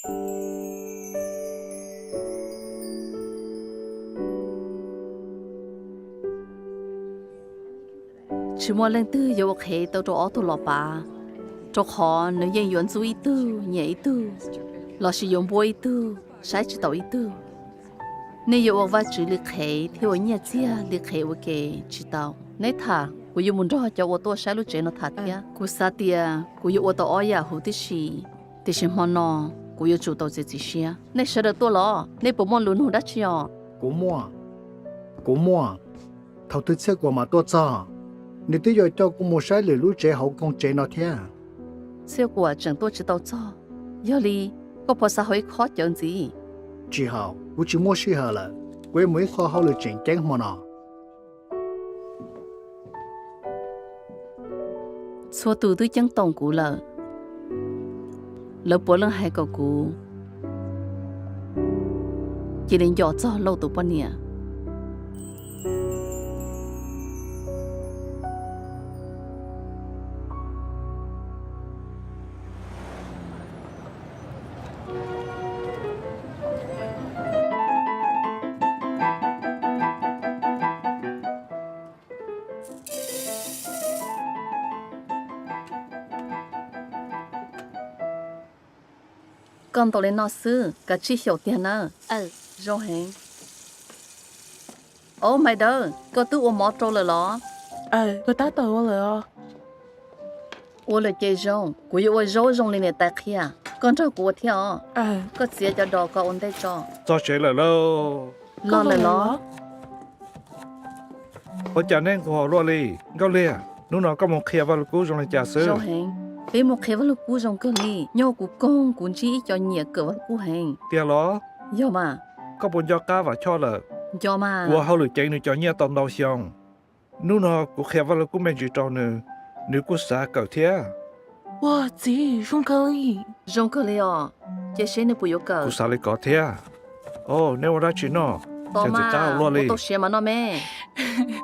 Tsis muaj leej twg yuav ua qhev tau rau ob tug los pav, rau qhov nws yeej yuav ntxub ib tug nyiam ib tug, lossis yuav npuab ib tug saib tsis taus ib tug. Nej yuav ua Vajtswv li qhev thiab ua nyiaj txiag li qhev ua ke tsis tau. Neb tham, kuv yuav mus nrog cov uas tuaj saib lub tsev no tham thiab. Kuv xav tias kuv yuav ua tau ob yam huv tib si, tiam sis hmo no kuv yuav tsum tau txiav txim siab. Nej sawv daws tuaj los? Nej puas muaj lus nug dab tsi os? Kuv muaj. Kuv muaj. Thaum twg Txhiaj Kuam mam tuaj txog? Nws twb yuav coj kuv mus saib lwm lub tsev hauv koog tsev no thiab. Txhiaj Kuam tseem tuaj tsis tau txog, yog li koj puas xav haus ib khob cawv ntxiv? Tsis haum, kuv tsis muaj sij hawm lawm. Kuv yuav mus ib qho hauj lwm tseem ceeb hmo no. Txhua tus twb ceeb toom kuv lawm. Lawv puav leej hais kom kuv cia li nco txog Lauj tus poj niam. Koj ntaus li no xwb, kav tsij xyaum tiag nawb. Zoo heev. Au, Maiv Dawb, koj twb ua mov rau lawm los? Kuv tab tom ua lawm os. Ua lawm ces zoo, kuv yuav ua zaub zoo li niam tais qhia. Koj nrog kuv ua thiab os. Koj txiav cov dos ko ua ntej tso. Txog tsev lawm lauj. Los lawm los? Ua cas nej nquag luaj li? Nkauj Liag, hnub no koj mus qhia Vaj Lug Kub zoo li cas xwb? Zoo heev. Peb mus qhia Vaj Lug Kub zoo kawg li. Nyob hauv kuv koog kuv ntsib ib co nyiam kawm Vaj Lug Kub heev. Tiag los? Yog mas. Koj puas nco qab Vam Choj lawm? Nco mas. Kuv ua hauj lwm ceev nws cov nyiaj tau ntau xyoo. Hnub no kuv qhia Vaj Lug Kub me ntsis rau nws, nws kuj xav kawm thiab. Ua txiv, zoo kawg li. Zoo kawg li os. Cia seb nws puas yuav kawm. Kuv xav li ko thiab. Au, neb ua dab tsi noj? Tos mas, ua tau siav mas noj me. Tsis txaus luaj li.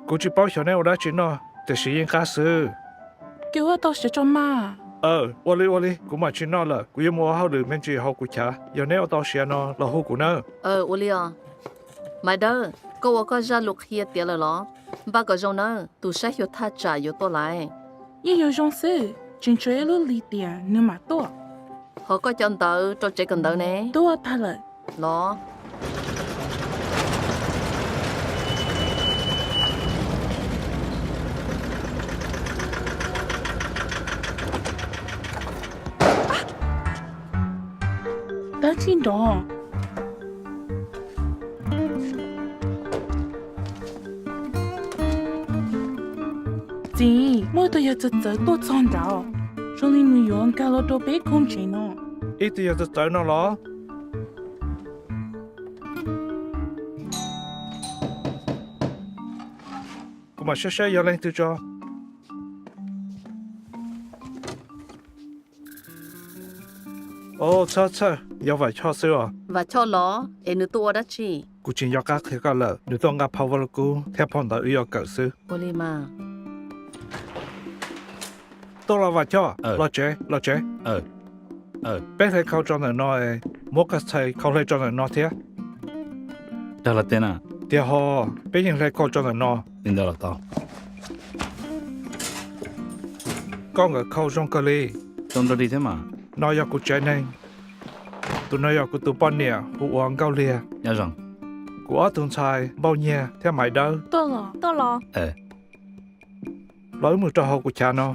Kuv tsis paub xyov neb ua dab tsi noj, tiam sis yeej qab xwb. Ces ua tau siav tso mas. Aw, ua li ua li, kuv mam tsis noj lawm, kuv yuav mus ua hauj lwm me ntsis hauv kuv chav. Yog neb ua tau siav no los hu kuv nawb. Aw, ua li os. Maiv Dawb, koj ua koj zaj lus qhia tiav lawm los? Npaj kom zoo nawb, tus saib xyuas thaj tsam yuav tuaj lawm. Yeej yuav zoo xwb, tseem tshuav ib lub lis tias nws mam tuaj. Ho koj cov ntawv rau tsev kawm ntawv ne? Twb ua tag lawm. Los. Dab tsi nrov? Txiv, muaj ib tug yawg txawv txawv tuaj txog nrad, zoo li nws yuav nkag los rau peb koog tsev no. Ib tug yawg txawv txawv no los? Kuv mam saib saib yog leej twg tso. Au, txhob txhawj, yog Vam Choj xwb os. Vam Choj los? Es nws tuaj ua dab tsi? Kuv tsis nco qab qhia koj lawm, nws tuaj nqa phau Vaj Lug Kub thiab phau ntawv wb yuav kawm xwb. Ua li mas. Tuaj los Vam Choj, los tsev, los tsev. Peb hle khau tso ntawm no, muab koj txhais khau hle tso ntawm no thiab. Tiag ho, peb yeej hle khau tso ntawm no. Koj nkawm khau zoo kawg li. No yog kuv tsev neeg. Tus no yog kuv tus poj niam hu ua Nkauj Liag. Kuv ob tug ntxhais Npauj Nyiag thiab Maiv Dawb. Los wb mus rau hauv kuv chav no.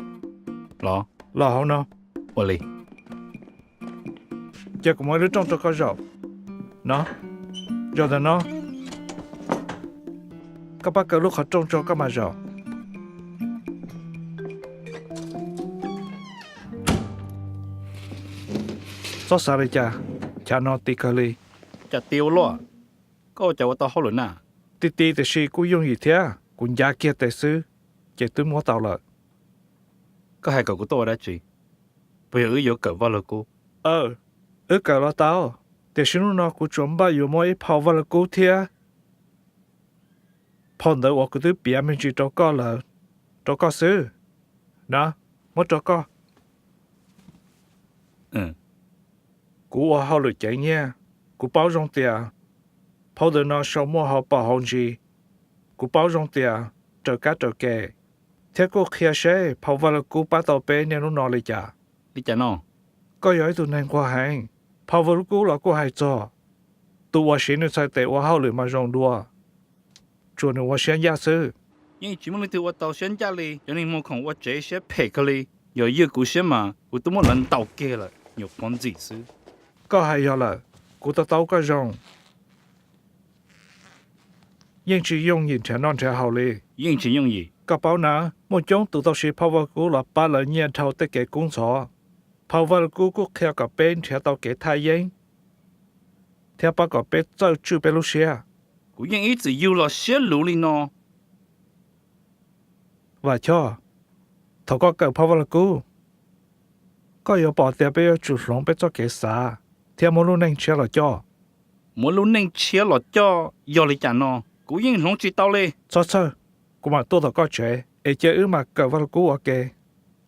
Los hauv no. Cia kuv muab ib lub rooj rau koj zaum. No, zaum ntawm no. Koj pab kaw lub qhov rooj tso koj mam zaum. Txhob xav li cas, chav no ti kawg li. Cas ti ua luaj? Koj ua cas ua tau hauj lwm na? Ti ti tiam sis kuj yooj yim thiab, kuv ncav kiag tes xwb ces twb muab tau lawm. Koj hais kom kuv tuaj ua dab tsi? Puas yog wb yuav kawm Vaj Lug Kub? Aw, wb kawm los tau, tiam sis hnub no kuv tsuas npaj yuav muab ib phau Vaj Lug Kub thiab phau ntawv uas kuv twb piav me ntsis rau koj lawm, rau koj xwb. Na, muab rau koj. Kuv ua hauj lwm ceev nyiaj, kuv paub zoo tias phau ntawv no sau muaj hauv paus hauv ntsis. Kuv paub zoo tias raws kab raws ke, thiab kuj qhia seb phau Vaj Lug Kub pab tau peb niaj hnub no li cas. Li cas no? Koj yog ib tug neeg nquag heev. Phau Vaj Lug Kub los kuj hais txog tus uas siv nws txhais tes ua hauj lwm mas zoo dua, tsuas nws ua siab ncaj xwb. Yeej tsis muaj leej twg ua tau siab ncaj li. Cov neeg muag khoom ua tsev siab phem kawg li. Yog ywj kuv siab mas kuv twb muab lawv ntaus kiag lawm, nyuam qhuav ntxim xwb. Koj hais yog lawm, kuv to taub koj zoo. Yeej tsis yooj yim nrhiav noj nrhiav haus li. Yeej tsis yooj yim. Koj paub na, muaj coob tus tau siv phau Vaj Lug Kub los pab lawv nyiaj dhau tej kev kub ntxhov. Phau Vaj Lug Kub kuj qhia kom peb nrhiav tau kev thaj yeeb thiab pab kom peb txawj tswj peb lub siab. Kuv yeej ib txwm yug los siab luv li no. Vam Choj, thaum koj kawm phau Vaj Lug Kub, koj yuav pom tias peb yuav tsum hloov peb txoj kev xav thiab muab lub neej tshiab los coj. Muab lub neej tshiab los coj yog li cas no? Kuv yeej hloov tsis tau li. Txhob txhawj, kuv mam tuaj tom koj tsev es cia wb mam kawm Vaj Lug Kub ua ke,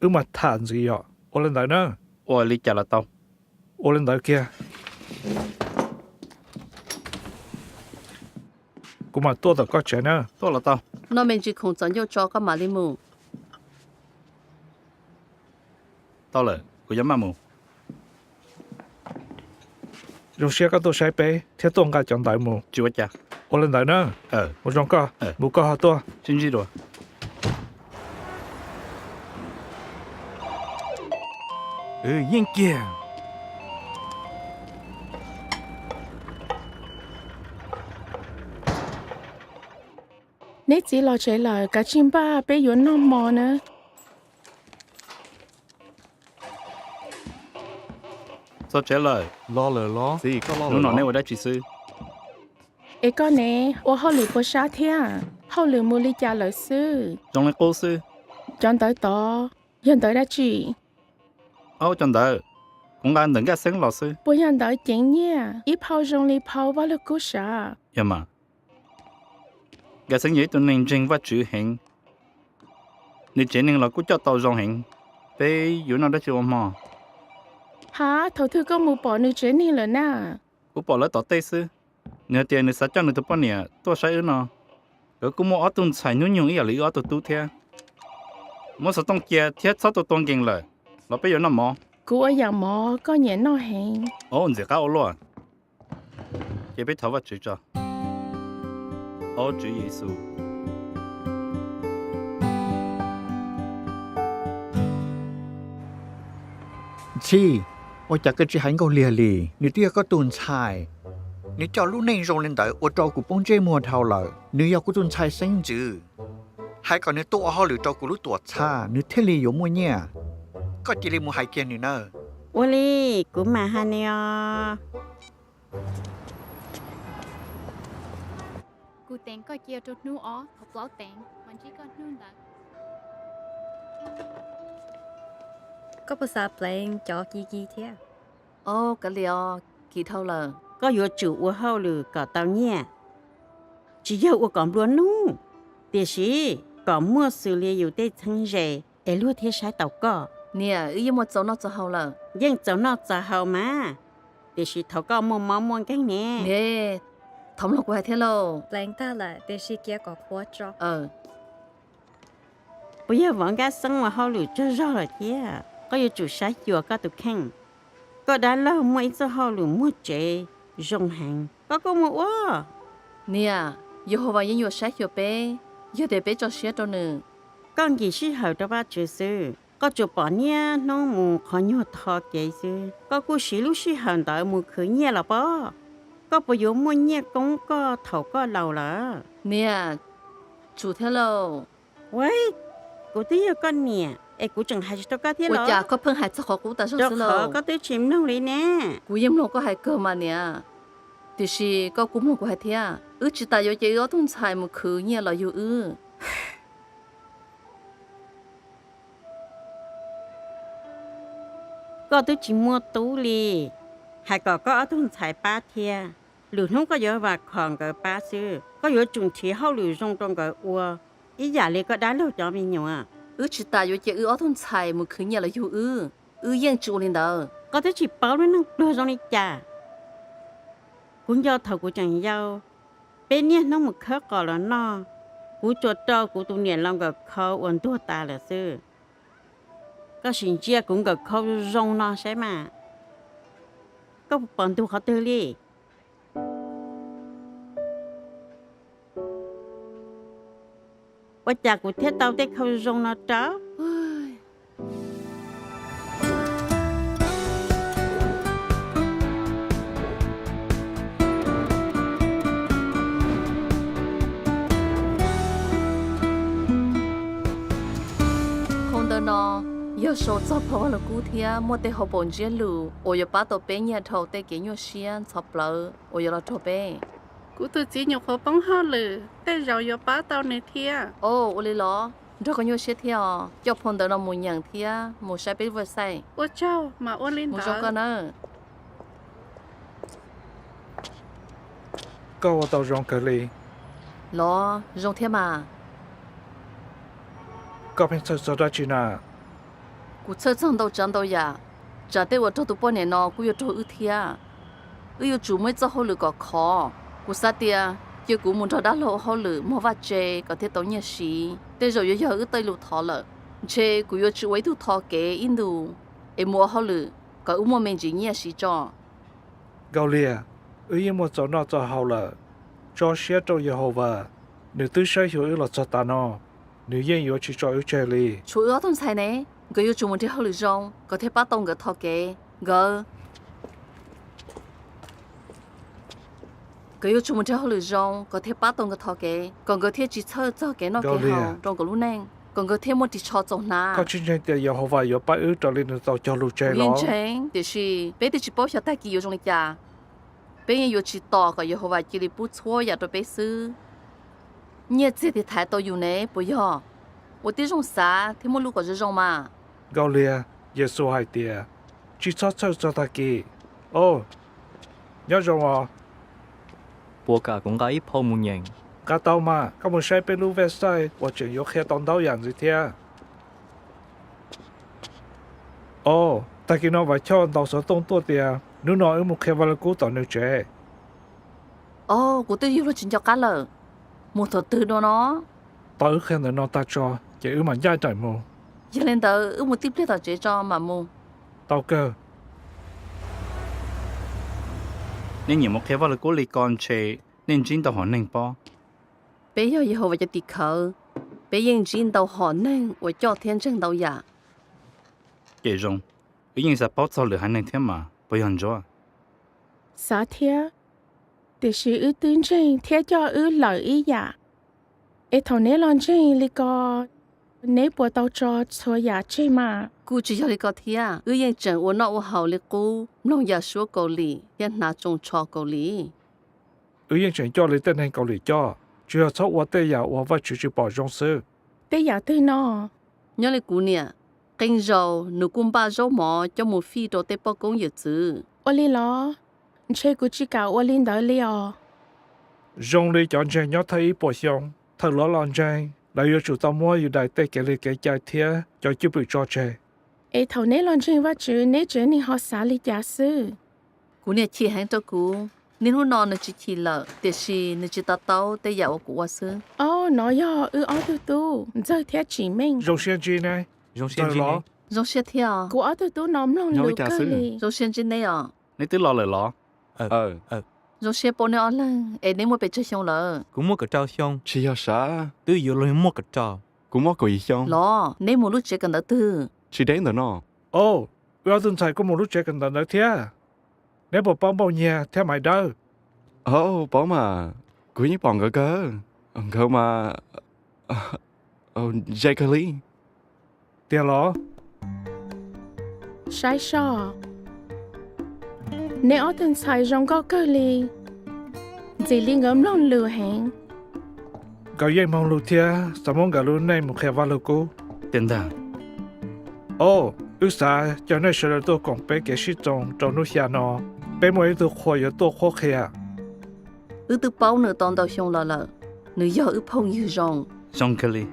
wb mam tham ntxiv yom. Ua li ntawd na. Ua li cas los tau. Ua li ntawd kiag. Kuv mam tuaj tom koj tsev na. Tuaj los tau. Noj me ntsis khoom txaus ncauj tso koj mam li mus. Tau lawm, kuv yuav maj mus. Zoo siab koj tuaj saib peb thiab tuaj nqa cov ntawv mus. Tsis ua cas. Ua li ntawd na. Mus zoo koj, mus koj ho tuaj. Sib ntsib dua. Yeej kiag. Neb txiv los tsev lawm, kav tsij npaj peb yuav noj hmo na. Txog tsev lawm. Los lawm los txiv, koj los lawm los? Hnub no neb ua dab tsi xwb? Es koj ne, ua hauj lwm puas sab thiab? Hauj lwm mus li cas lawm xwb? Zoo li qub xwb. Cov ntawv tod yog ntawv dab tsi? Au, cov ntawv, kuv nqa ntawm Nkaj Xeeb los xwb. Puas yog ntawv ceev nyiaj, ib phau zoo li phau Vaj Lug Kub sav? Yog mas. Nkaj Xeeb yog ib tug neeg ntseeg Vajtswv heev. Nws tsev neeg los kuj coj tau zoo heev. Peb yuav noj dab tsi ua hmo? Ha, thaum twg koj mus pom nws tsev neeg lawm na? Kuv pom lawv tom tej xwb. Nws hais tias nws xav coj nws tus poj niam tuaj saib wb no. Nkawd kuj muaj ob tug ntxhais hnub nyoog ib yam li wb ob tug tub thiab. Muab xov tooj cia thiab txhob tua tua nkees lawm. Los peb yuav noj mov. Kuv ua yam mov koj nyiam noj heev. Au, ntxim qab ua luaj. Ces peb thov Vajtswv tso. Au, Tswv Yexus. Ntxhi, ua cas koj tsis hais Nkauj Liag li? Nws twb yog koj tus ntxhais. Nws coj lub neej zoo li ntawd ua rau kuv poob ntsej muag dhau lawm. Nws yog kuv tus ntxhais xeeb ntxwv. Hais kom nws tuaj ua hauj lwm rau kuv lub tuam txhab, nws thiaj li yuav muaj nyiaj. Koj cia li mus hais kiag nws nawb. Ua li, kuv mam hais nws os. Kuv teev koj cia rau hnub ob thaum plaub teev, mam ntsib koj hnub ntawd. Koj puas xav pleev cov kiv kiv thiab? Au, kav liam, kiv dhau lawm. Koj yuav tsum ua hauj lwm kom tau nyiaj, tsis yog ua kom nplua nuj, tiam sis kom muaj xws li yus tej txheeb ze es luag thiaj saib taus koj. Niam, wb yeej muaj txaus noj txaus haus lawm. Yeej txaus noj txaus haus mas, tiam sis thov koj muaj mob muaj nkeeg ne. Niam, thov mloog kuv hais thiab lauj. Pleev tag lawm, tiam sis cia kom qhuav tso. Puas yog vauv Nkaj Xeeb ua hauj lwm tsaug zog lawm thiab? Koj yuav tsum saib xyuas koj tus kheej. Koj dab laug muaj ib txoj hauj lwm muag tsev zoo heev, koj kuj mus ua. Niam, Yehauvas yeej yuav saib xyuas peb, yog tias peb tso siab rau nws. Koj nkim sij hawm rau Vajtswv xwb, koj tsuas pom niaj hnub mus qhov nyuag tho kev xwb, koj kuj siv lub sij hawm ntawd mus khwv nyiaj los pob. Koj puas yuav muaj nyiaj koob koj thaum koj laus lawm? Niam, tsum thiab lauj. Ua, kuv twb yog koj niam es kuv tseem hais tsis tau koj thiab los? Ua cas koj pheej hais txog qhov qub tas zog xwb lauj? Koj twb tsis mloog li ne. Kuv yeej mloog koj hais kawg mas niam, tiam sis koj kuj mloog kuv hais thiab. Wb tsis tas yuav cia wb ob tug ntxhais mus khwv nyiaj los yug wb. Koj twb tsis muaj tub li, hais kom koj ob tug ntxhais pab thiab. Lwm hnub koj yuav vam khom nkawd pab xwb. Koj yuav tsum nrhiav hauj lwm zoo rau nkawd ua, ib yam li koj dab laug cov me nyuam. Wb tsis tas yuav cia wb ob tug ntxhais mus khwv nyiaj los yug wb. Wb yeej tsis ua li ntawd. Koj twb tsis paub lub neej pluag zoo li cas. Kuv nco thaum kuv tseem yau, peb niaj hnub mus khawb qos los noj, kuv tsuas rau kuv tus niam laus nkawm khau uas ntuag tas lawm xwb. Koj sim ntsia kuv nkawm khau zoo no saib mas, koj puas pom ntug qhov twg li? Ua cas kuv thiaj tau tej khau zoo no rau? Khau ntawv no yog sau txog phau Vaj Lug Kub thiab muaj tej hauv paus ntsiab lus uas yuav pab tau peb nyiaj dhau tej kev nyuaj siab ntxhov plawv uas yuav los raug peb. Kuv tus txiv nyuam qhuav poob hauj lwm, tej zaum yuav pab tau nws thiab. Au, ua li los? Nrog koj nyuaj siab thiab os. Coj phau ntawv no mus nyeem thiab mus saib peb website. Ua tsaug, mam ua li ntawd. Mus zoo koj nawb. Koj ua tau zoo kawg li. Los zoo thiab mas. Koj pheej txhawj txog dab tsi na? Kuv txhawj txog ntau tsav ntau yam, tsam tej uas raug tus poj niam no kuj yuav raug wb thiab. Wb yuav tsum muaj ib txoj hauj lwm kom khov. Kuv xav tias cia kuv mus nrog dab laug ua hauj lwm muag vaj tse kom thiaj tau nyiaj siv, tej zaum yuav yog wb tej lus thov lawm. Ntshe kuv yuav tsum ua ib tug tho kev ib ntus es mus ua hauj lwm kom wb muaj me ntsis nyiaj siv tso. Nkauj Liag, wb yeej muaj txaus noj txaus haus lawm. Tso siab rau Yehauvas, nws twb saib xyuas wb los txog tav no, nws yeej yuav tsis tso wb tseg li. Tshuav wb ob tug ntxhais ne, nkawd yuav tsum mus nrhiav hauj lwm zoo kom thiaj pab tau nkawd tho kev. Nkawd Nkawd yuav tsum mus nrhiav hauj lwm zoo kom thiaj pab tau nkawd tho kev, kom nkawd thiaj tsis txhawj txog kev noj kev haus rau nkawd lub neej, kom nkawd thiaj muaj ris tsho txaus hnav. Koj tsis ntseeg tias Yehauvas yuav pab wb raws li nws tau cog lus tseg los? Yeej ntseeg, tiam sis peb twb tsis paub xyov tag kis yuav zoo li cas. Peb yeej yuav tsis tos kom Yehauvas cia li pub txhua yam rau peb xwb. Nyiaj txiag tiv thaiv tau yus ne puas yog? Ua tib zoo xav thiab muaj lub kom zoo zoo mas. Nkauj Liag, Yexus hais tias, tsis txhob txhawj txog tag kis. Au, nyob zoo os. Puas kam kuv nqa ib phau mus nyeem? Nqa tau mas, koj mus saib peb lub website uas tseem yuav qhia tau ntau yam ntxiv thiab. Au, tag kis no Vam Choj ntaus xov tooj tuaj tias hnub no wb mus qhia Vaj Lug Kub tom nws tsev. Au, kuv twb yug luag tsis nco qab lawm. Mus thaum twg dua no? Tau wb qhia ntawm no tag tso ces wb mam ncaj nraim mus. Yog li ntawd wb mus tib pliag tom tsev tso mam mus. Tau kawg. Nej nyiam mus qhia Vaj Lug Kub li ko ntshe nej ntsib ntau hom neeg pob. Peb yog Yehauvas cov tim khawv, peb yeej ntsib ntau hom neeg uas coj thiab ntseeg ntau yam. Ces zoo, wb yeej xav paub txog lwm haiv neeg thiab mas, puas yog Ntsuab? Xav thiab, tiam sis wb twb ntseeg thiab coj wb lawm ib yam. Es thaum neb los ntseeg li ko, neb puas tau tso txhua yam tseg mas? Kuj tsis yog li ko thiab, wb yeej tseem ua noj ua haus li qub, mloog yam suab Kaus Lim thiab hnav tsoos tsho Kaus Lim. Wb yeej tseem coj li tej neeg Kaus Lim coj, tsuas yog txhob ua tej yam uas Vajtswv tsis pom zoo xwb. Tej yam twg no? Nyob li kuv niam, qee zaus nws kuj npaj zaub mov coj mus fij rau tej poj koob yawm txwv. Ua li los? Ntshe kuv tsis kam ua li ntawd li os. Zoo li cov ntseeg nyob thawj ib puas xyoo, thaum lawv los ntseeg, lawv yuav tsum tau muab Yudais tej kev li kev cai thiab cov cwj pwm tso tseg. Es thaum neb los ntseeg Vajtswv, neb tsev neeg ho xav li cas xwb? Kuv niam chim heev rau kuv. Niaj hnub no nws tsis chim lawm, tiam sis nws tsis to taub tej yam uas kuv ua xwb. Au, nov yog wb ob tug tub, Ntxawg thiab Tsim Meej. Zoo siab ntsib neb. Zoo siab thiab. Kuv ob tug tub no mloog lus kawg li. Zoo siab ntsib neb os. Neb twb los lawm los? Zoo siab paub neb ob leeg, es neb muaj pes tsawg xyoo lawm? Kuv muaj kaum rau xyoo. Tsis yog sav. Twb yuav luag muaj kaum rau. Kuv muaj kaum yim xyoo. Los, neb mus lub tsev kawm ntawv twg? Tsis deb ntawm no. Au, wb ob tug ntxhais kuj mus lub tsev kawm ntawv ntawd thiab. Neb puas paub Npauj Nyiag thiab Maiv Dawb? Au, paub mas, kuv yeej pom nkawd kawg. Nkawd mas ze kawg li. Tiag los? Saib soj, neb ob tug ntxhais zoo nkauj kawg li, ntxim li nkawd mloog lus heev. Nkawd yeej mloog lus thiab xav muab nkawd lub neej mus qhia Vaj Lug Kub. Tiag ntag. Au, wb xav caw nej sawv daws tuaj koom peb kev sib txoos rau hnub xya no. Peb muaj ib tug qhua yuav tuaj qhuab qhia. Wb twb paub nws tau ntau xyoo los lawm. Nws yog wb phooj ywg zoo. Zoo kawg li.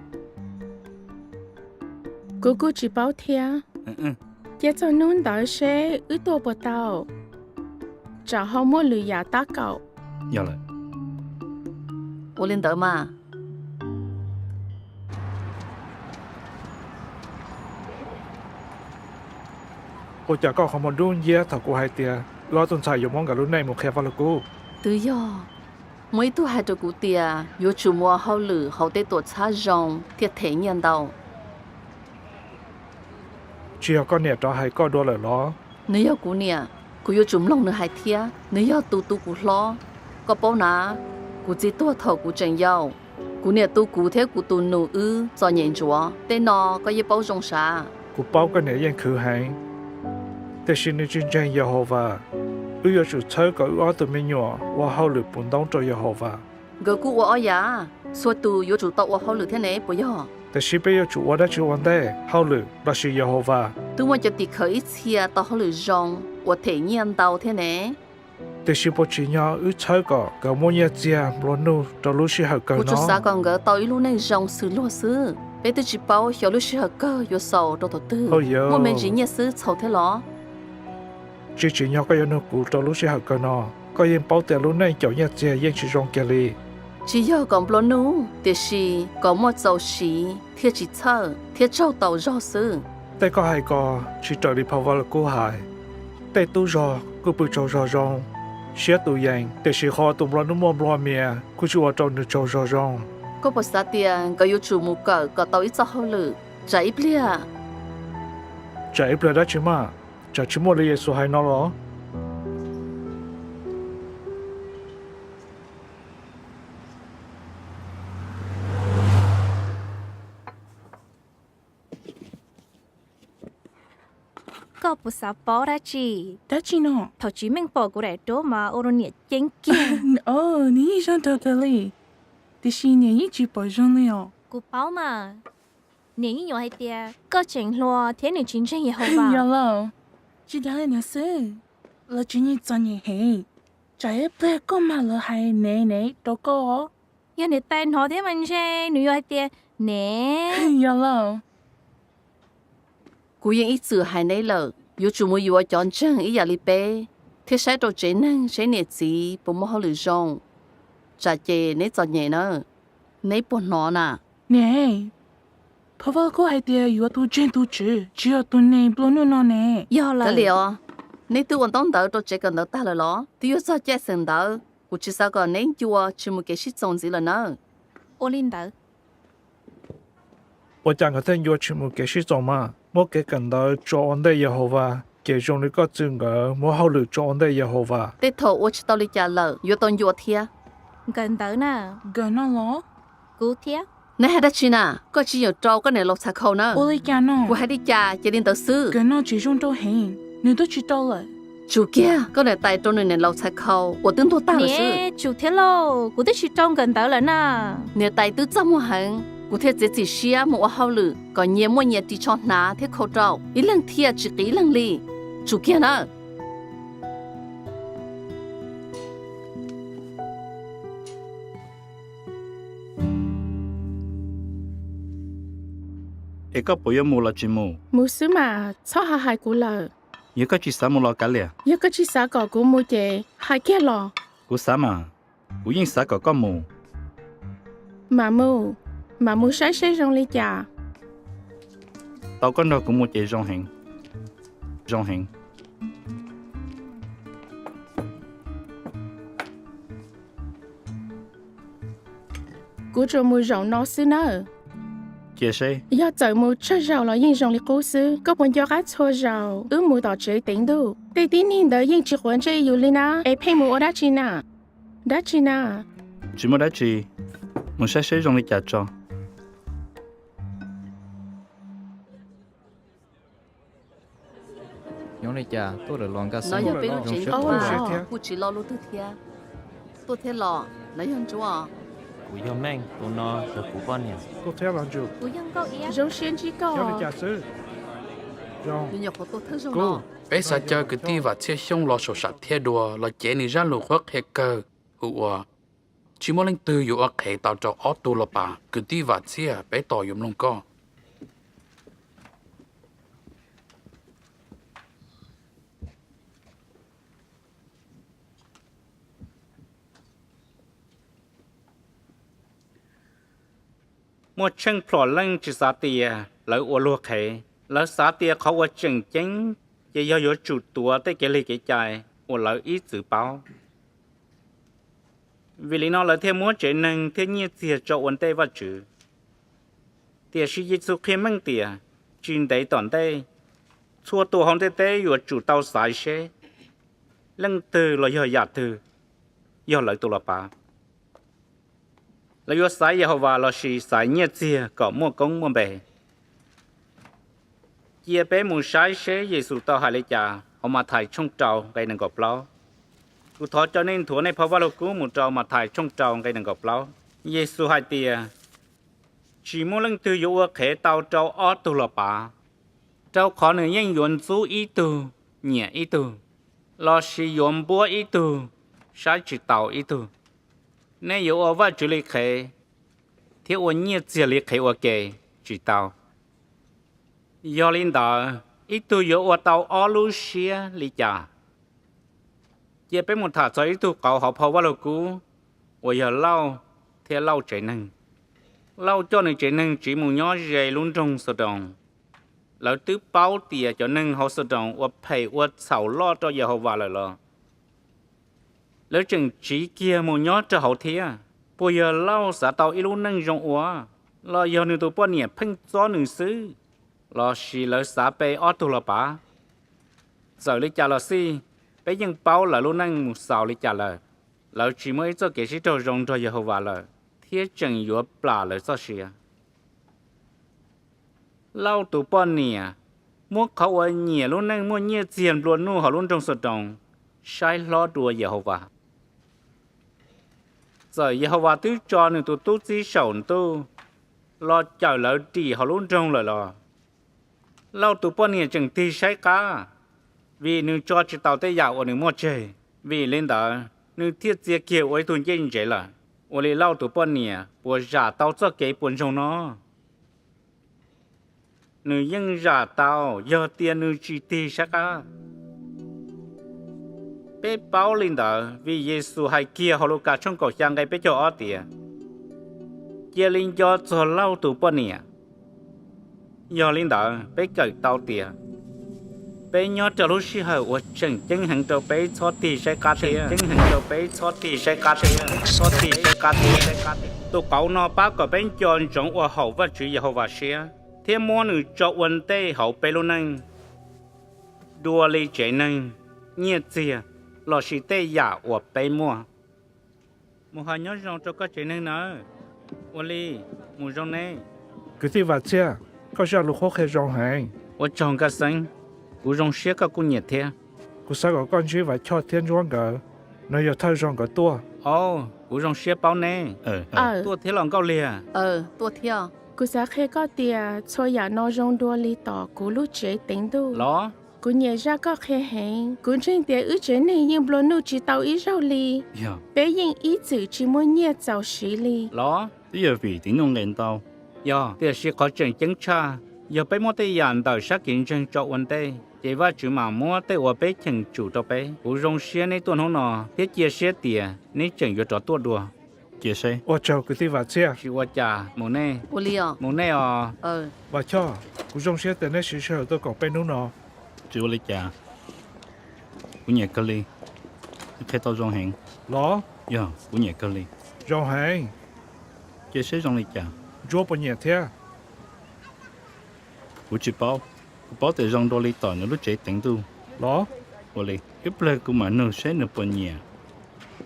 Kuv kuj tsis paub thiab. Cia txog hnub ntawd seb wb tuaj puas tau, tsam ho muaj lwm yam tab kaum. Ua li ntawd mas. Ua cas koj qhov muag dub nciab thaum kuv hais tias wb ob tug ntxhais yuav muab nkawd lub neej mus qhia vaj lug kub? Twb yog muaj ib tug hais rau kuv tias yuav tsum mus ua hauj lwm hauv tej tuam txhab zoo thiaj them nyiaj ntau. Tsis yog koj niam rov hais koj dua lawm los? Nws yog kuv niam, kuv yuav tsum mloog nws hais thiab. Nws yog tus tu kuv hlob. Koj paub na, kuv txiv tuag thaum kuv tseem yau. Kuv niam tu kuv thiab kuv tus nus wb txom nyem ntsuav. Tej no koj yeej paub zoo sav. Kuv paub koj niam yeej khwv heev, tiam sis nws tsis ntseeg Yehauvas. Wb yuav tsum txhawb kom wb ob tug me nyuam ua hauj lwm puv ntoob rau Yehauvas. Nkawd kuj ua ob yam, txhua tus yuav tsum tau ua hauj lwm thiab ne puas yog? Tiam sis peb yuav tsum ua dab tsi ua ntej, hauj lwm lossis Yehauvas? Twb muaj cov tim khawv ib txhia tau hauj lwm zoo uas them nyiaj ntau thiab ne. Tiam sis puas tsim nyog wb txhawb kom nkawd muaj nyiaj txiag nplua nuj rau lub sij hawm kawg no? Kuv tsuas xav kom nkawd tau ib lub neej zoo xws luag xwb. Peb twb tsis paub xyov lub sij hawm kawg yuav xaus rau thaum twg. Muaj me ntsis nyiaj xwb txhaum thiab los? Tsis tsim nyog koj yuav nug kuv rau lub sij hawm kawg no. Koj yeej paub tias lub neej caum nyiaj txiag yeej tsis zoo kiag li. Tsis yog kom nplua nuj, tiam sis kom muaj txaus siv thiaj tsis txhawj thiab tsaug taus zog xwb. Tej koj hais ko tsis raws li phau Vaj Lug Kub hais. Tej tub zog kuj pw tsaug zog zoo, siab tus yees, tiam sis qhov tus nplua nuj muaj nplua mias kuj tsis ua rau nws tsaug zog zoo. Koj puas xav tias nkawd yuav tsum mus kawm kom tau ib txoj hauj lwm tsam ib pliag? Tsam ib pliag dab tsi mas? Tsam tsis muaj li Yexus hais no los? Koj puas xav paub dab tsi? Dab tsi no? Thaum Tsis Meej pom kuv daim duab mas ua rau niam ceeb kiag. Nws yeej zoo tag kawg li, tiam sis niam yeej tsis pom zoo li os. Kuv paub mas. Niam yeej yuav hais tias koj tseem hluas thiab nws tsis ntseeg Yehauvas. Yog los? Tsis dag li ntawd xwb, lawv tsev neeg txom nyem heev. Tsam ib pliag koj mag lawv hais nev nev rau koj. Yog niam tais hnov thiab mas ntshe nws yuav hais tias nev. Yog los? Kuv yeej ib txwm hais neb lawm, yuav tsum mus yuav cov ntseeg ib yam li peb thiab saib rau tsev neeg seb niam txiv puas muaj hauj lwm zoo, tsam ces neb txom nyem na. Neb puas hnov na? Niam, phau Vaj Lug Kub hais tias yuav tus ntseeg tus Tswv, tsis yog tus neeg nplua nuj no ne. Yog lawm. Kav liam os, neb twb ua ntaub ntawv rau tsev kawm ntawv tag lawm los? Twb yuav txog caij xeem ntawv, kuv tsis xav kom neb ncua tsis mus kev sib txoos ntxiv lawm nawb. Ua li ntawd. Ua cas nkawd thiaj ncua tsis mus kev sib txoos mas? Muab kev kawm ntawv tso ua ntej Yehauvas, ces zoo li koj txwv nkawd muab hauj lwm tso ua ntej Yehauvas. Tej thaum ua tsis tau li cas lawm yuav tau ncua thiab. Nkawm ntawv na. Nkawm no los? Kuv thiab. Neb hais dab tsi na? Koj tsis yeem rau koj niam laus txhais khau na. Ua li cas no? Kuv hais li cas ces li ntawd xwb. Nkawm no tsis zoo rau heev, nws twb tsis rau lawm. Tsum kiag, koj niam tais rau nws niam laus txhais khau uas twb ntuag tag lawm xwb. Niam, tsum thiab lauj, kuv twb tsis rau nkawm ntawv lawm na. Niam tais twb txaj muag heev, kuv thiaj txiav txim siab mus ua hauj lwm kom nyias muaj nyias ris tsho hnav thiab khau rau, ib leeg thiaj tsis qiv ib leeg li. Tsum kiag nawb. Es koj puas yuav mus los tsis mus? Mus xwb mas, txhob hais kuv lawm. Yog koj tsis xav mus los kav liam. Yog koj tsis xav kom kuv mus ces hais kiag los. Kuv xav mas, kuv yeej xav kom koj mus. Mam mus, mam mus saib seb zoo li cas. Tau koj nrog kuv mus ces zoo heev, zoo heev. Kuv tsuas mus zaum no xwb nawb. Cia seb. Yog txawm mus tsawg zaus los yeej zoo li qub xwb. Koj puas nco qab txhua zaus wb mus tom tsev teev ntuj, tej tib neeg ntawd yeej tsis quav ntsej yus li na, es pheej mus ua dab tsi na? Dab tsi na? Tsis muaj dab tsi, mus saib seb zoo li cas tso. Nyob li cas tuaj lawm los nkag xwb. No yog peb lub tsev ntuj, kuj tsis lo lub twg thiab. Tuaj thiab los, lawv yog Ntsuab. Kuv yog Meej, tus no yog kuv poj niam. Tuaj thiab los Ntsuab. Kuv yog Nkauj Iab. Zoo siab ntsib koj. Nyob li cas xwb? Zoo. Peb xav caw kwv tij Vam Txhiaj Xyooj los saum sam thiaj dua los cev nws zaj lus qhuab qhia kawg, hu ua: Tsis muaj leej twg yuav ua qhev tau rau ob tug los pas. Kwv tij Vam Txhiaj, peb tos yuav mloog koj. Muaj tsheej plhuam leej tsis xav tias lawv ua luag qhev, lawv xav tias qhov uas tseem ceeb ces yog yuav tsum tuav tej kev li kev cai uas lawv ib txwm paub. Vim li no lawv thiaj muab tsev neeg thiab nyiaj txiag tso ua ntej Vajtswv. Tiam sis Yexus qhia meej tias, tsis ntev tom ntej, txhua tus hauv ntiaj teb yuav tsum tau xaiv seb leej twg los yog yam twg yog lawv tus los pav. Lawv yuav xaiv Yehauvas lossis xaiv nyiaj txiag kom muaj koob muaj npe? Cia peb mus saib seb Yexus tau hais li cas hauv Mathais tshooj rau nqe nees nkaum plaub. Kuv thov coj nej nthuav nej phau Vajluskub mus rau Mathais tshooj rau nqe nees nkaum plaub. Yexus hais tias, tsis muaj leej twg yuav ua qhev tau rau ob tug los pav, rau qhov nws yeej yuav ntxub ib tug nyiam ib tug, lossis yuav npuab ib tug saib tsis taus ib tug. Nej yuav ua Vajtswv li qhev thiab ua nyiaj txiag li qhev ua ke tsis tau. Yog li ntawd, ib tug yuav ua tau ob lub siab li cas? Cia peb mus tham txog ib tug qauv hauv phau Vajluskub uas yog Lauj thiab Lauj tsev neeg. Lauj coj nws tsev neeg tsiv mus nyob ze lub nroog Xaudoos. Lawv twb paub tias cov neeg hauv Xaudoos ua phem ua txhaum loj rau Yehauvas lawm los lawv tseem tsiv kiag mus nyob rau hauv thiab. Puas yog Lauj xav tau ib lub neej zoo ua, los yog nws tus poj niam pheej txob nws xwb? Lossis lawv xav pe ob tug los pav? Txawm li cas los xij, peb yeej paub lawv lub neej mus xaus li cas lawm. Lawv tsis muaj ib txoj kev sib raug zoo nrog Yehauvas lawm, thiab tseem yuav plam lawv txoj sia. Lauj tus poj niam muab qhov uas nyiam lub neej muaj nyiaj txiag nplua nuj hauv lub nroog Xaudoos saib hlob dua Yehauvas. Txawm Yehauvas twb tso nws tus tub txib saum ntuj los cawm lawv dim hauv lub nroog lawm los, Lauj tus poj niam tseem tig saib qab, vim nws tso tsis tau tej yam uas nws muaj tseg. Vim li ntawd, nws thiaj txia kiag ua ib tug ncej ntsev lawm. Ua li Lauj tus poj niam puas zam tau txoj kev puas ntsoog no? Nws yeej zam tau yog tias nws tsis tig saib qab. Peb paub li ntawd vim Yexus hais kiag hauv Lukas tshooj kaum xya nqe peb caug ob tias, cia li nco txog Lauj tus poj niam. Yog li ntawd peb kawm tau tias peb nyob rau lub sij hawm uas tseem ceeb heev rau peb txhob tig saib qab thiab. Tseem ceeb heev rau peb txhob tig saib qab thiab, txhob tig saib qab thiab. Tus qauv no pab kom peb nco ntsoov ua haum Vajtswv Yehauvas siab thiab muab nws tso ua ntej hauv peb lub neej, dua li tsev neeg, nyiaj txiag, lossis tej yam uas peb muaj. Mus hais nyob zoo rau koj tsev neeg nawb. Ua li, mus zoo ne. Kwv tij Vam Txhiaj, koj zaj lus qhuab qhia zoo heev. Ua tsaug Nkaj Xeeb, kuv zoo siab koj kuj nyiam thiab. Kuv xav kom koj ntsib Vam Choj thiab Ntsuab nkawd, no yog thawj zaug nkawd tuaj. Au, kuv zoo siab paub neb. Tuaj thiab los Nkauj Liag? Kuv xav qhia koj tias txhua yam no zoo dua li tom kuv lub tsev teev ntuj los? Kuv nyiam zaj koj qhia heev. Kuv ntseeg tias wb tsev neeg yeej nplua nuj tsis tau ib zaug li. Peb yeej ib txwm tsis muaj nyiaj txaus siv li los? Twb yog vim teev ntuj nqes ntau. Yog, tiam sis qhov tseem ceeb tshaj, yog peb muab tej yam ntawm sab kev ntseeg tso ua ntej, ces Vajtswv mam muab tej uas peb cheem tsum rau peb. Kuv zoo siab neb tuaj hnub no thiab cia siab tias neb tseem yuav rov tuaj dua. Cia seb. Ua tsaug kwv tij Vam Txhiaj. Tsis ua cas, mus nej. Mus nej os. Vam Choj, kuv zoo siab tias neb siv sij hawm tuaj koom peb hnub no. Tsis ua li cas. Kuv nyiam kawg li. Qhia tau zoo heev los? Yog, kuv nyiam kawg li. Zoo heev. Cia seb zoo li cas. Ntsuab puas nyiam thiab? Kuv tsis paub. Kuv paub tias zoo dua li tom nws lub tsev teev ntuj los? Ua li, ib pliag kuv mam nug seb nws puas nyiam.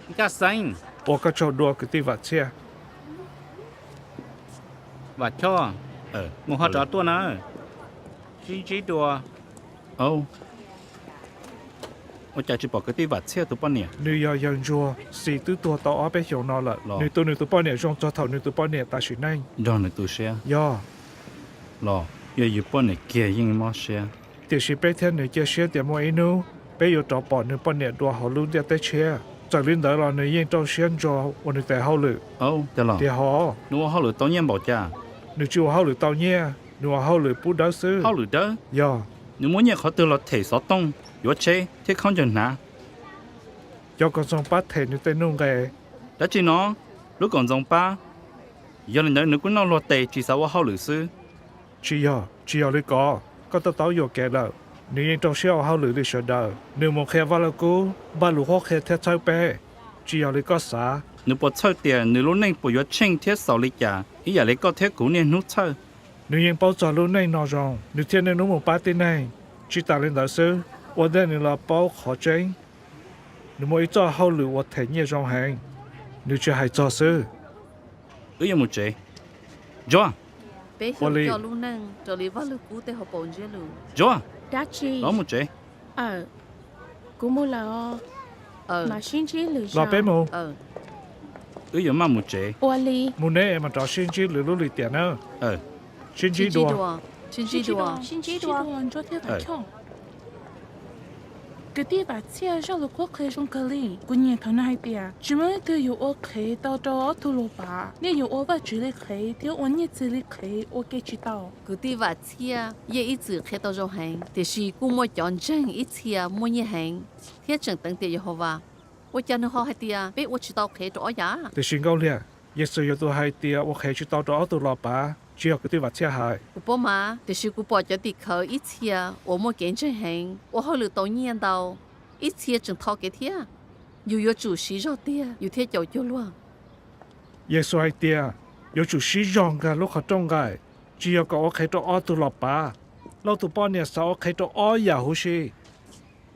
Nkaj Xeeb. Ua koj tsaug dua kwv tij Vam Txhiaj. Vam Choj, mus ho rov tuaj na. Sib ntsib dua. Ua cas tsis pom kwv tij Vam Txhiaj tus poj niam? Nws yog yawg ntsuag, Xis twb tuag tau ob peb xyoos no lawm. Nws tu nws tus poj niam zoo txog thaum nws tus poj niam tas sim neej. Nrog nws tu siab? Yog. Los, yog yus poj niam kiag yeej mob siab. Tiam sis peb thiab nws cia siab tias muaj ib hnub peb yuav rov pom nws poj niam dua hauv lub ntiaj teb tshiab. Txawm li ntawd los nws yeej rau siab ntso ua nws tes hauj lwm. Tiag los? Tiag hos. Nws ua hauj lwm tau nyiaj npaum cas? Nws tsis ua hauj lwm tau nyiaj, nws ua hauj lwm pub dawb xwb. Hauj lwm dawb? Yog. Nws muab nyiaj qhov twg los them xov tooj, yuav tsheb thiab khaub ncaws hnav? Cov koom txoos pab them nws tej nuj nqes. Dab tsi no? Lub koom txoos pab? Yog li ntawd nws kuj noj luag tes tsis xav ua hauj lwm xwb. Tsis yog, tsis yog li ko, koj to taub yuam kev lawm. Nws yeej rau siab ua hauj lwm li sawv daws. Nws mus qhia Vaj Lug Kub, npaj lus qhuab qhia thiab txhawb peb. Tsis yog li koj xav. Nws puas txhawj tias nws lub neej puas yuav tsheej thiab xaus li cas ib yam li koj thiab kuv niaj hnub txhawj? Nws yeej paub txog lub neej no zoo, nws thiaj niaj hnub mus pab tib neeg. Tsis tas li ntawd xwb, ua ntej nws los paub qhov tseeb, nws muaj ib txoj hauj lwm uas them nyiaj zoo heev, nws tsis hais txog xwb. Wb yuav mus tsev. Ntsuag! Peb ua li. Coj lub neej raws li Vaj Lug Kub tej hauv paus ntsiab lus. Ntsuag! Dab tsi? Los mus tsev. Aw, kuv mus lawm os. Mam sib ntsib lwm zaus. Los peb mus. Wb yuav maj mus tsev. Ua li. Mus neb es mam rov sib ntsib lwm lub lim tiam na. Sib ntsib dua. Sib ntsib dua. Sib ntsib dua Ntsuag thiab Vam Choj. Kwv tij Vam Txhiaj zaj lus qhuab qhia zoo kawg li. Kuv nyiam thaum nws hais tias tsis muaj leej twg yuav ua qhev tau rau ob tug los pav, nej yuav ua Vajtswv li qhev thiab ua nyiaj txiag li qhev ua ke tsis tau. Kwv tij Vam Txhiaj yeej ib txwm qhia tau zoo heev, tiam sis kuj muaj cov ntseeg ib txhia muaj nyiaj heev thiab tseem teev tiam Yehauvas. Ua cas nws ho hais tias peb ua tsis tau qhev rau ob yam? Tiam sis Nkauj Liag, Yexus yuav tus hais tias ua qhev tsis tau rau ob tug los pav, tsis yog kwv tij Vam Txhiaj hais. Kuv paub mas, tiam sis kuv pom cov tim khawv ib txhia uas muaj kev ntseeg heev, ua hauj lwm tau nyiaj ntau, ib txhia tseem tho kev thiab. Yus yuav tsum siv zog tiag yus thiaj caum cuag luag. Yexus hais tias yuav tsum siv zog nkag lub qhov rooj nqaim, tsis yog kom ua qhev rau ob tug los pav. Lauj tus poj niam xav ua qhev rau ob yam huv si.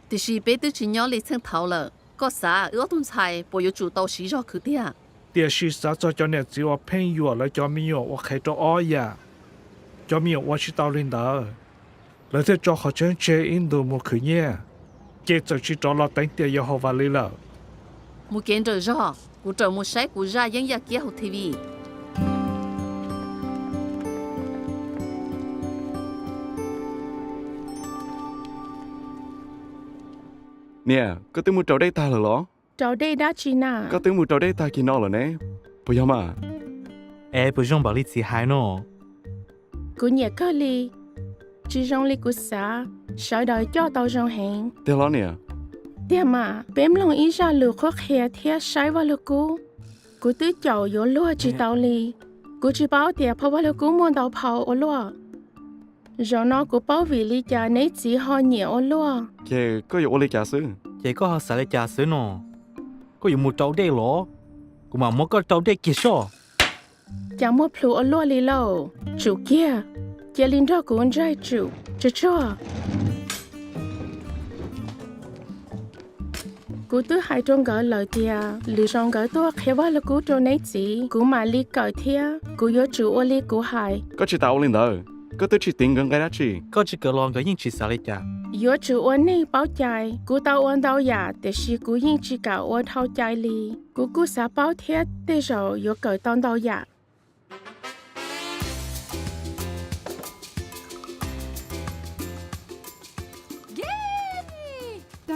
Tiam sis peb twb tsis nyob li txheej thaud lawm, koj xav wb ob tug ntxhais puas yuav tsum tau siv zog khwv tiag? Tiam sis xav txog cov niam txiv uas pheej yuam lawv cov me nyuam ua qhev rau ob yam, cov me nyuam ua tsis tau li ntawd, lawv thiaj tso qhov tseeb tseg ib ntus mus khwv nyiaj, ces txawm tsis rov los teev tiam Yehauvas li lawm. Mus kev nrawm zog, kuv raws mus saib kuv zaj yeeb yaj kiab hauv T V. Niam, koj twb mus raus dej tag lawm los? Raus dej dab tsi na? Koj twb mus raus dej tag kis no lawm ne, puas yog mas? Es puas zoo npaum li txiv hais no? Kuv nyiam kawg li. Tsis zoo li kuv xav, sawv daws coj tau zoo heev. Tiag los niam? Tiag mas, peb mloog ib zaj lus qhuab qhia thiab saib Vaj Lug Kub. Kuv twb caum yuav luag tsis tau li. Kuv tsis paub tias phau Vaj Lug Kub muaj ntau phau ua luaj. Zaum no kuv paub vim li cas neb txiv ho nyiam ua luaj. Ces koj yuav ua li cas xwb? Ces koj ho xav li cas xwb no? Koj yuav mus raus dej los? Kuv mam muab koj raus dej kiag soj. Cas muaj plhus ua luaj li lauj? Tsum kiag, cia li nrog kuv ntsaig tsum. Tsuag tsuag. Kuv twb hais rau nkawd lawm tias lwm zaus nkawd tuaj qhia Vaj Lug Kub rau neb txiv, kuv mam li kawm thiab. Kuv yuav tsum ua li kuv hais. Koj tsis tas ua li ntawd, koj twb tsis tiv nkawd nqe dab tsi. Koj tsis kawm los nkawd yeej tsis xav li cas. Yuav tsum ua neej paub cai. Kuv tau ua ntau yam, tiam sis kuv yeej tsis kam ua dhau cai li. Kuv kuj xav paub thiab, tej zaum yuav kawm tau ntau yam.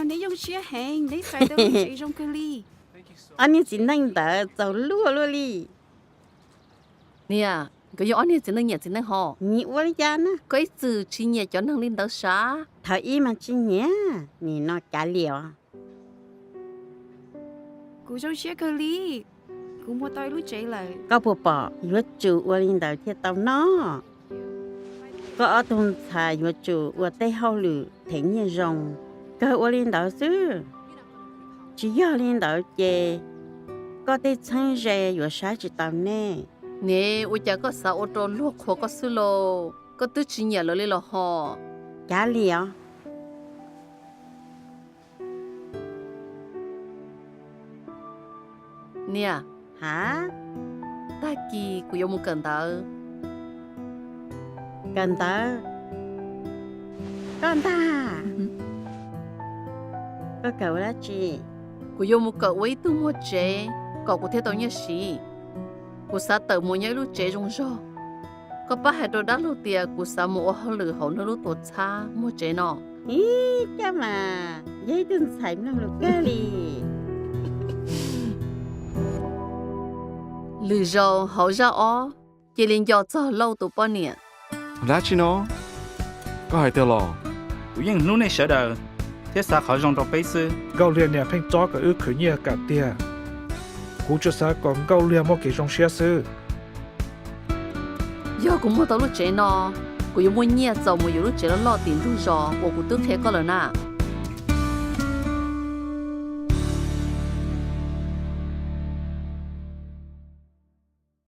Neb zoo siab heev, neb xaiv tau lub tsev zoo kawg li. Ob niag txiv neej ntawd txaus luag luaj li. Niam, nkawd yog ob niag txiv neej nyiam txiv neej hos. Nyiam ua li cas na? Koj ib txwm tsis nyiam cov neeg li ntawd sav. Thaum ub mas tsis nyiam, nim no cav liam os. Kuv zoo siab kawg li, kuv muaj tau ib lub tsev lawm. Koj puas pom, yuav tsum ua li ntawd thiaj tau noj. Koj ob tug ntxhais yuav tsum ua tej hauj lwm them nyiaj zoo, kawg ua li ntawd xwb. Tsis yog li ntawd ces koj tej txheeb ze yuav saib tsis taus nej. Niam, ua cas koj xav ua rau luag qhuas koj xwb lauj? Koj twb tsis nyiam lawv li los hos. Cav liam os. Niam. Hav? Tag kis kuv yuav mus kawm ntawv. Kawm ntawv? Koj ntag. Koj kawm ua dab tsi? Kuv yuav mus kawm ua ib tug muag tsev kom kuv thiaj tau nyiaj siv. Kuv xav tawm mus nyob ib lub tsev zoo zog. Koj pab hais rau dab laug tias kuv xav mus ua hauj lwm hauv nws lub tuam txhab muag tsev no. Ib, koj mas yog ib tug ntxhais mloog lus kawg li. Lwm zaus hauv zaj ob, cia li nco txog Lauj tus poj niam. Dab tsi no? Koj hais tiag los? Kuv yeej hlub nej sawv daws thiab xav qhov zoo rau peb xwb. Nkauj Liag niam pheej txob kom wb khwv nyiaj kam tiag. Kuv tsuas xav kom Nkauj Liag muaj kev zoo siab xwb. Yog kuv muag tau lub tsev no, kuv yuav muaj nyiaj txaus mus yuav lub tsev loj loj tim ntug zos uas kuv twb qhia koj lawm na.